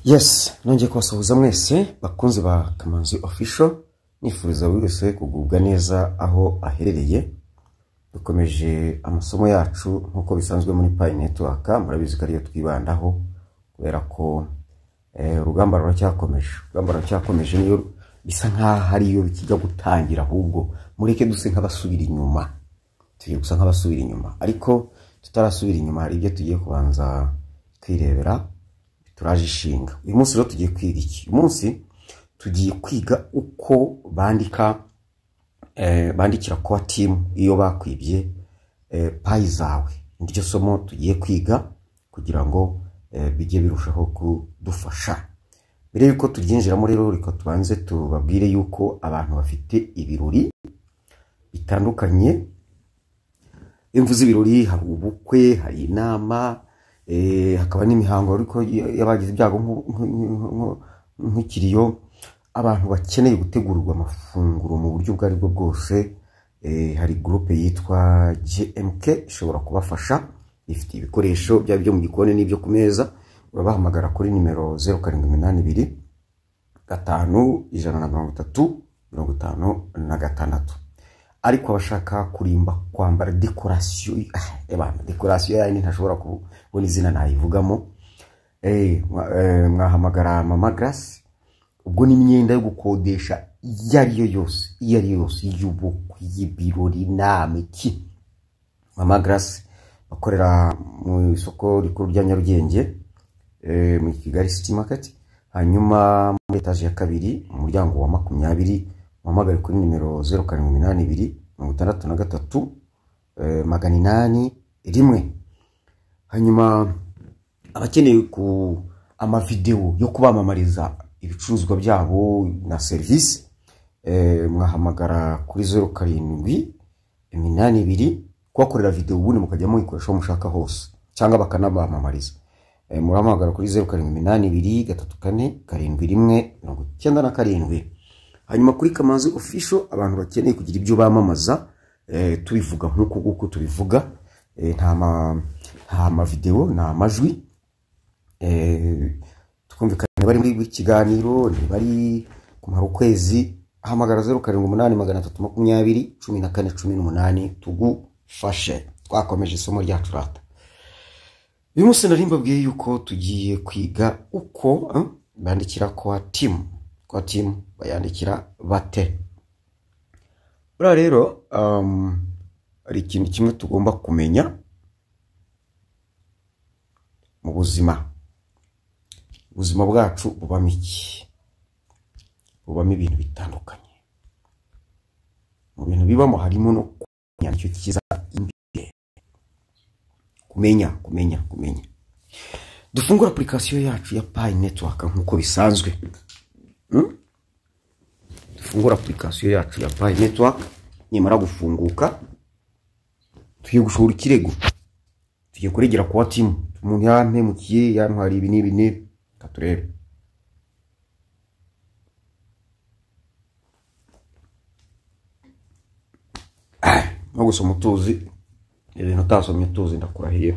Yes, nongeye kubasuhuza mwese bakunzi ba Kamanzi Official, nifuriza buri wese kugubwa neza aho aherereye. Dukomeje amasomo yacu nk'uko bisanzwe muri Pi Network, murabizi ko ariyo twibandaho kubera ko urugamba ruracyakomeje. Urugamba ruracyakomeje, niyo bisa nkaho ariyo bijya gutangira, ahubwo mureke duse nk'abasubira inyuma. Tugiye gusa nk'abasubira inyuma, ariko tutarasubira inyuma hari ibyo tugiye kubanza kwirebera turaje ishinga. Uyu munsi rero tugiye kwiga iki? Uyu munsi tugiye kwiga uko bandika bandikira Core Team iyo bakwibye Pi zawe. Niryo somo tugiye kwiga kugira ngo bijye birushaho kudufasha. Mbere yuko turyinjiramo rero, reka tubanze tubabwire yuko abantu bafite ibirori bitandukanye. Iyo mvuze ibirori, hari ubukwe, hari inama, hakaba n'imihango ariko y'abagize ibyago nk'ikiriyo. Abantu bakeneye gutegurirwa amafunguro mu buryo ubwo aribwo bwose, hari groupe yitwa GMK ishobora kubafasha. Ifite ibikoresho byaba ibyo mu gikoni n'ibyo ku meza. Urabahamagara kuri nimero 0782 5 130 56. Ariko abashaka kurimba, kwambara decoration, decoration yandi ntashobora kubona izina nayivugamo, mwahamagara Mama Grace. Ubwo ni imyenda yo gukodesha iyo ari yo yose, iyo ari yo yose, y'ubukwe, y'ibirori, inama, iki. Mama Grace bakorera mu isoko rikuru rya Nyarugenge, mu Kigali City Market, hanyuma muri etaje ya kabiri mu muryango wa 20. Muhamagare kuri nimero 0782 63 801. Hanyuma abakeneye ku amavideo yo kubamamariza ibicuruzwa byabo na serivisi, mwahamagara kuri 0782 kubakorera video, ubundi mukajya muyikoresha aho mushaka hose cyangwa bakanabamamariza. Murahamagara kuri 0782 34 71 97. Hanyuma kuri Kamanzi Official, abantu bakeneye kugira ibyo bamamaza, tubivuga nk'uko nguko tubivuga, nta ma video, nta majwi, twumvikana bari muri kiganiro, bari kumara ukwezi. Hamagara 078 320 14 18 tugufashe. Twakomeje isomo ryacu rata. Uyu munsi nari mbabwiye yuko tugiye kwiga uko bandikira Core Team. Core Team bayandikira bate? Buriya rero hari ikintu kimwe tugomba kumenya mu buzima. Ubuzima bwacu bubamo iki? Bubamo ibintu bitandukanye. Mu bintu bibamo harimo no kumenya, icyo kiza imbere. Kumenya, kumenya, kumenya. Dufungura application yacu ya Pi Network nk'uko bisanzwe. Dufungura application yacu ya Pi Network. Nimara gufunguka, tugiye gushora ikirego, tugiye kuregera Core Team. Umuntu yampemukiye, yantwariye ibi n'ibi n'ibi. Reka turebe. No gusoma utuzi, ibintu utasomye utuzi ndakurahiye,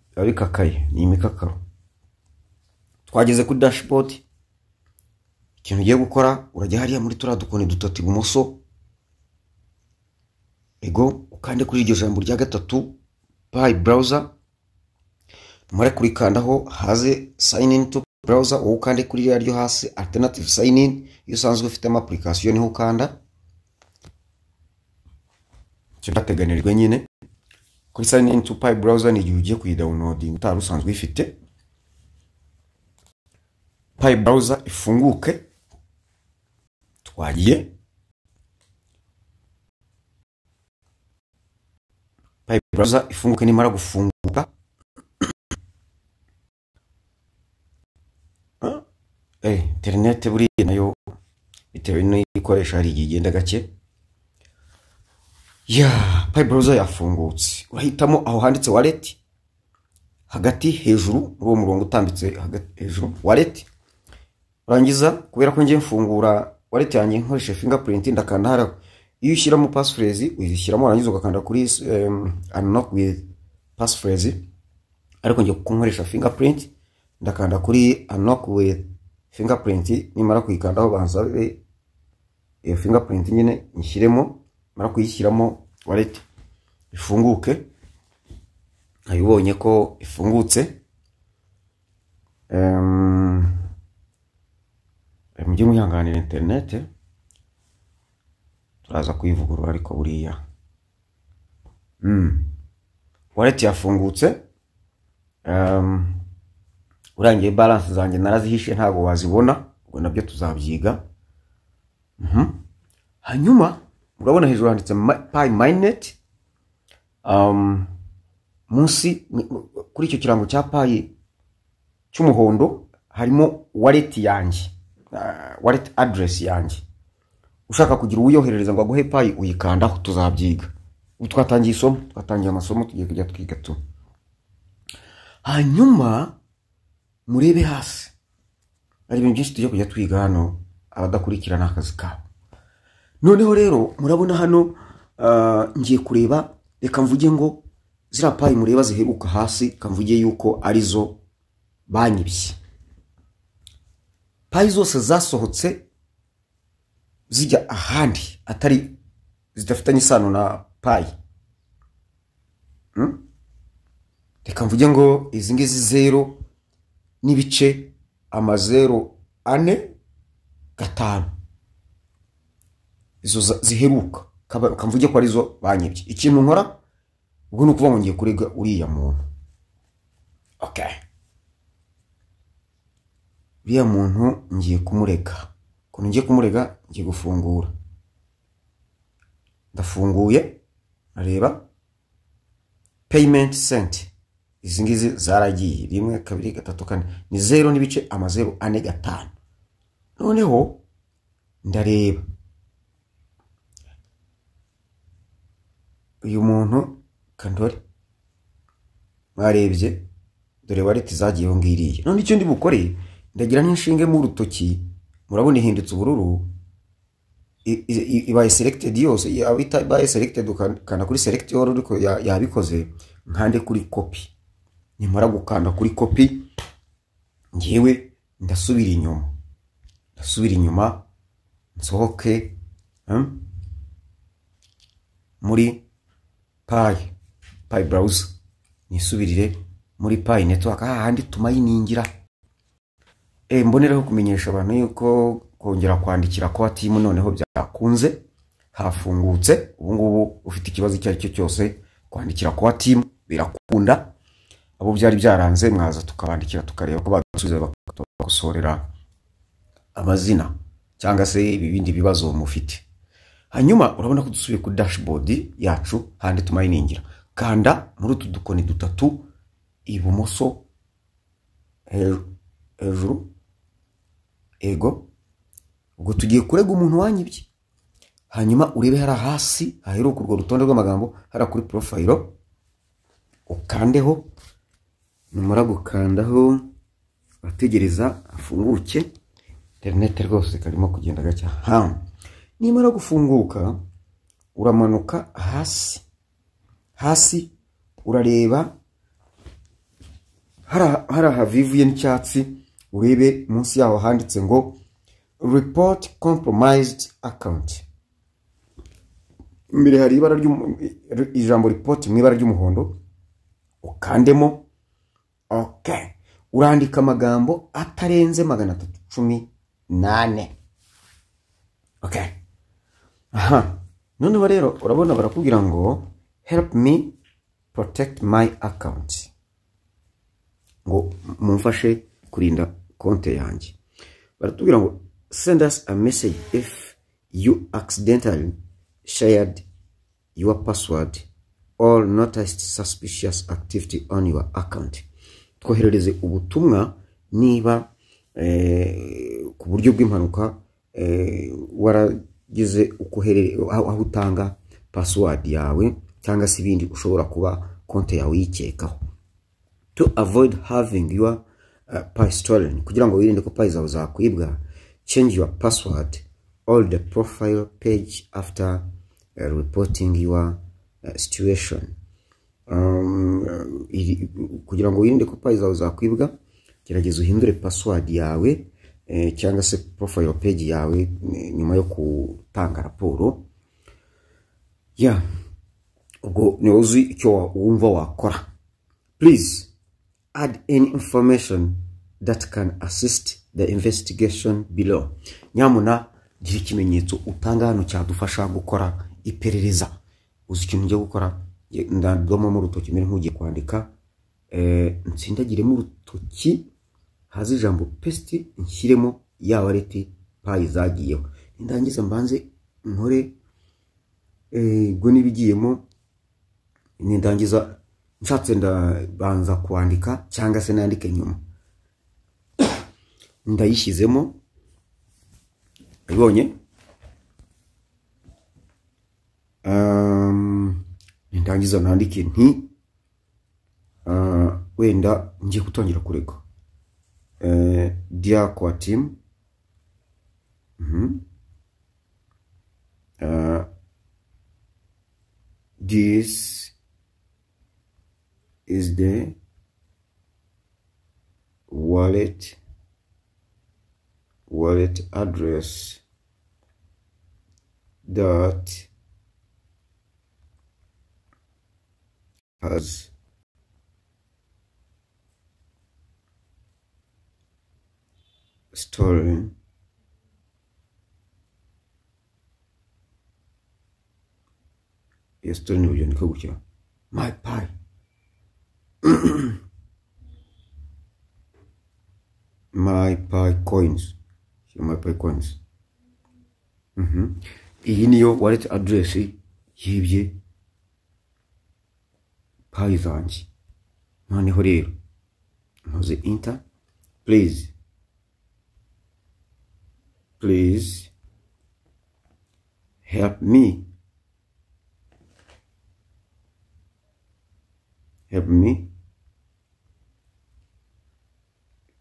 biba bikakaye, ni imikakaro. Twageze kuri dashboard. Ikintu ugiye gukora, urajya hariya muri turiya dukoni dutatu ibumoso, ego ukande kuri iryo jambo rya gatatu, Pi Browser. Numara kurikandaho haze sign in to browser, wowe ukande kuri ririya ryo hasi alternative sign in. Iyo usanzwe ufitemo application niho ukanda, icyo cyateganirijwe nyine. Kuri sign in to Pi Browser ni igihe ugiye kuyidownloading utari usanzwe uyifite. Pi Browser ifunguke, twagiye. Pi Browser ifunguke, nimara gufunguka, internet buriya nayo bitewe n'ikoresha hari igihe igenda gake. Ya Pi Browser yafungutse, urahitamo aho handitse wallet hagati hejuru muri uwo murongo utambitse hagati hejuru wallet. Urangiza, kubera ko ngiye mfungura wallet yanjye nkoresheje fingerprint, ndakanda hariya. Iyo ushyiramo passphrase uyishyiramo, warangiza ugakanda kuri unlock with passphrase. Ariko ngiye kunkoresha fingerprint, ndakanda kuri unlock with fingerprint. Nimara kuyikandaho bansabe iyo fingerprint nyine nyishyiremo. Mara kuyishyiramo, wallet ifunguke. Nayibonye ko ifungutse. Mujye mwihanganira internet, turaza kuyivugurura, ariko buriya wallet yafungutse. Urangiye balance zanjye narazihishe, ntabwo wazibona, ubwo nabyo tuzabyiga. Hanyuma urabona hejuru handitse Pi Mainnet. Munsi kuri icyo kirango cya Pi cy'umuhondo harimo wallet yanjye, wallet address yanjye. Ushaka kugira uwiyoherereza ngo aguhe Pi, uyikandaho. Tuzabyiga. Ubu twatangiye isomo, twatangiye amasomo, tugiye kujya twiga tu. Hanyuma murebe hasi, hari ibintu byinshi tujya kujya twiga hano, abadakurikirana akazi kabo. Noneho rero murabona hano, ngiye kureba, reka mvuge ngo ziriya Pi mureba ziheruka hasi, kamvuge yuko arizo banyibye. Pi zose zasohotse zijya ahandi atari zidafitanye isano na Pi. Reka mvuge ngo izi ngizi 0.00405, izo ziheruka, kamvuge ko arizo banyibye. Ikintu nkora ubwo ni ukuvuga ngo ngiye kurega uriya muntu. Okay, uriya muntu ngiye kumurega. Ukuntu ngiye kumurega, ngiye gufungura, ndafunguye, areba payment sent, izi ngizi zaragiye rimwe, kabiri, gatatu, kane, ni 0.045. Noneho ndareba uyu muntu kandore, mwarebye dore wallet zagiyeho ngiriye. None icyo ndi bukore, ndagira n'inshinge mu rutoki, murabona ihindutse ubururu, ibaye selected yose. Ibaye selected, ukanda kuri select all, ariko yabikoze, nkande kuri copy. Nimara gukanda kuri copy, ngewe ndasubira inyuma, ndasubira inyuma nsohoke muri Pi browser, nisubirire muri Pi Network hahandi tumayiningira. Mboneraho kumenyesha abantu yuko kongera kwandikira kwa team noneho byakunze, hafungutse. Ubu ngubu ufite ikibazo icyo ari cyo cyose, kwandikira kwa team birakunda. Abo byari byaranze mwaza tukabandikira, tukareba ko badusubiza, bakadukosorera amazina cyangwa se ibindi bibazo mufite. Hanyuma urabona ko dusubiye ku dashboard yacu handi tumayiningira. Kanda muri utu dukoni dutatu ibumoso hejuru, ego. Ubwo tugiye kurega umuntu wanyibye. Hanyuma urebe hari hasi haheruka urwo rutonde rw'amagambo, hari kuri profile, ukandeho. Numara gukandaho bategereza afunguke. Internet rwose karimo kugenda gake. Ha, nimara gufunguka uramanuka hasi hasi, urareba hari ahavivuye n'icyatsi, urebe munsi yaho handitse ngo report compromised account. Imbere hari ibara ijambo report mu ibara ry'umuhondo, ukandemo. Okay, urandika amagambo atarenze 314. Okay, aha noneho rero urabona barakubwira ngo help me protect my account, ngo mumfashe kurinda konte yanjye. Baratubwira ngo send us a message if you accidentally shared your password or noticed suspicious activity on your account. Twoherereze ubutumwa niba ku buryo bw'impanuka waragize aho utanga password yawe cyangwa se ibindi ushobora kuba konti yawe yikekaho. To avoid having your Pi stolen, kugira ngo wirinde ko Pi zawe zakwibwa, change your password or the profile page after reporting your situation. Kugira ngo wirinde ko Pi zawe zakwibwa, gerageza uhindure password yawe cyangwa se profile page yawe nyuma yo gutanga raporo. Ya, ubwo ni uzi icyo wumva wakora. Please add any information that can assist the investigation below. Nyamuna gira ikimenyetso utanga hano cyadufasha gukora iperereza. Uzi ikintu ngiye gukora, ndadomamo urutoki mbere nk'ugiye kwandika, nsindagiremo urutoki, haze ijambo paste, nshyiremo ya wallet Pi zagiyeho. Nindangiza mbanze nkore ubwo n'ibigiyemo, nindangiza nshatse ndabanza kwandika cyangwa se nandike nyuma. Ndayishyizemo, ibonye. Nindangiza nandike nti wenda ngiye gutangira kurega. Dear core team, this is the wallet address that has stolen my Pi. My Pi coins. My Pi coins. Iyi niyo wallet address yibye Pi zanjye. Noneho rero nkoze enter. Please help me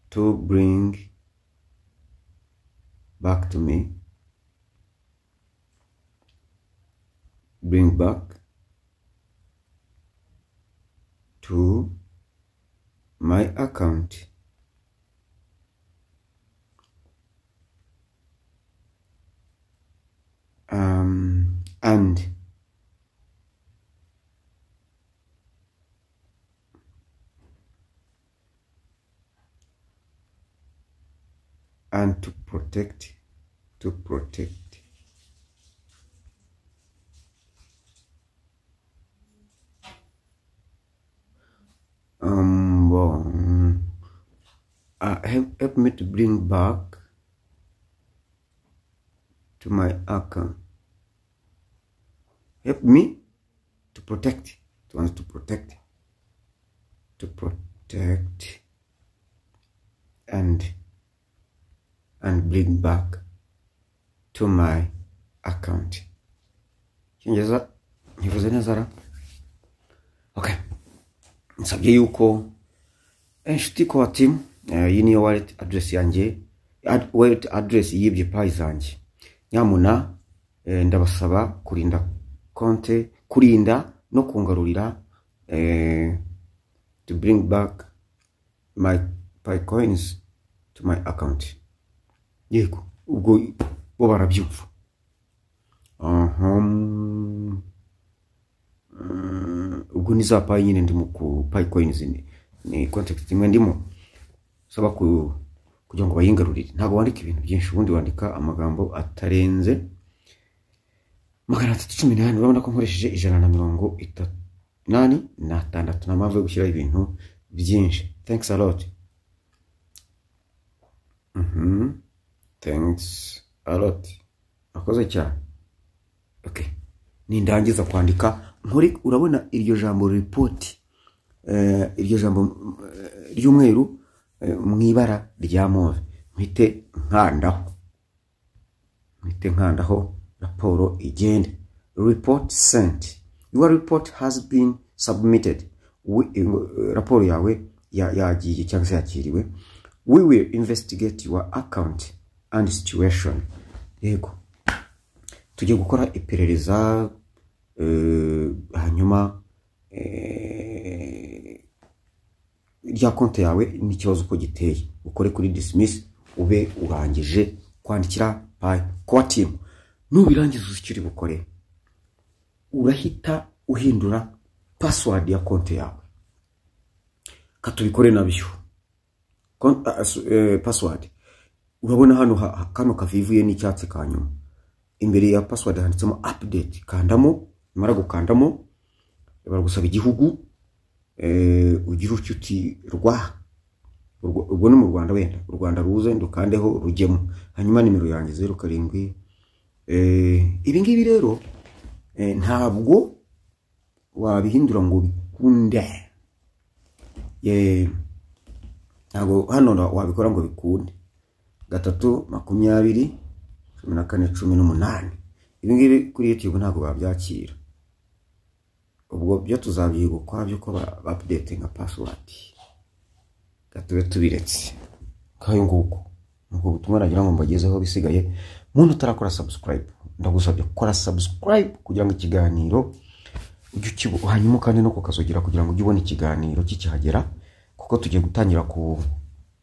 to bring back to me, bring back to my account and to protect help me to bring back to my account. Help me to protect. To protect and bring back to my account. Okay. Nsabye yuko inshuti kwa team, iyi niyo wallet address yanjye, wallet address yibye Pi zanjye. Nyamuna ndabasaba kurinda konte, kurinda no kungarurira, to bring back my Pi coins to my account. Yego, ubwo bo barabyumva. Ubwo ni za Pi nyine ndimo ku Pi coins ni context imwe ndimo saba kugira ngo bayingarurire. Ntabwo wandika ibintu byinshi, ubundi wandika amagambo atarenze 318. Urabona ko nkoresheje 186, nta mpamvu yo gushyiraho ibintu byinshi. Thanks a lot. Thanks a lot. Akoze cyane. Okay. Nindangiza kwandika nkuri, urabona iryo jambo report, iryo jambo ry'umweru mu ibara rya mauve, mpite nkandaho raporo igende. Report sent. Your report has been submitted. Raporo yawe yagiye cyangwa se yakiriwe. We will investigate your account and situation. Yego, tujye gukora iperereza, hanyuma rya konti yawe n'ikibazo uko giteye, ukore kuri dismiss, ube urangije kwandikira Pi Core Team. Nubirangiza, uzi icyo uri bukore? Urahita uhindura password ya konti yawe. Katubikore nabyo. Password, urabona hano kano kavivuye n'icyatsi ka nyuma, imbere ya password handitsemo update. Kandamo. Nimara gukandamo, baragusaba igihugu. Ugira utyo uti rwa, ubwo ni mu Rwanda, wenda u Rwanda ruze ndukandeho rujyemo. Hanyuma nimero yanjye 07. Ibi ngibi rero ntabwo wabihindura ngo bikunde. Ntabwo hano wabikora ngo bikunde. 3 20 14 18. Ibi ngibi kuri YouTube ntabwo babyakira. Ubwo byo tuzabyiga ukwabyo ko ba updatinga password. Tube tubiretse kayo nguko. Ubwo butumwa nagira ngo mbagezeho. Bisigaye, muntu utarakora subscribe, ndagusabye gukora subscribe kugira ngo ikiganiro ujye ukibu, hanyuma kandi no kukazogera kugira ngo ujye ubona ikiganiro kikihagera, kuko tugiye gutangira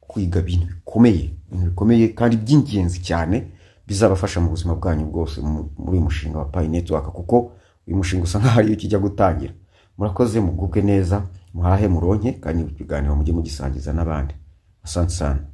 kwiga ibintu bikomeye, ibintu bikomeye kandi by'ingenzi cyane bizabafasha mu buzima bwanyu bwose muri uyu mushinga wa Pi Network, kuko uyu mushinga usa nkaho ariyo kijya gutangira. Murakoze, mugubwe neza, muhahe muronke, kandi ikiganiro mujye mugisangiza n'abandi. Asante sana.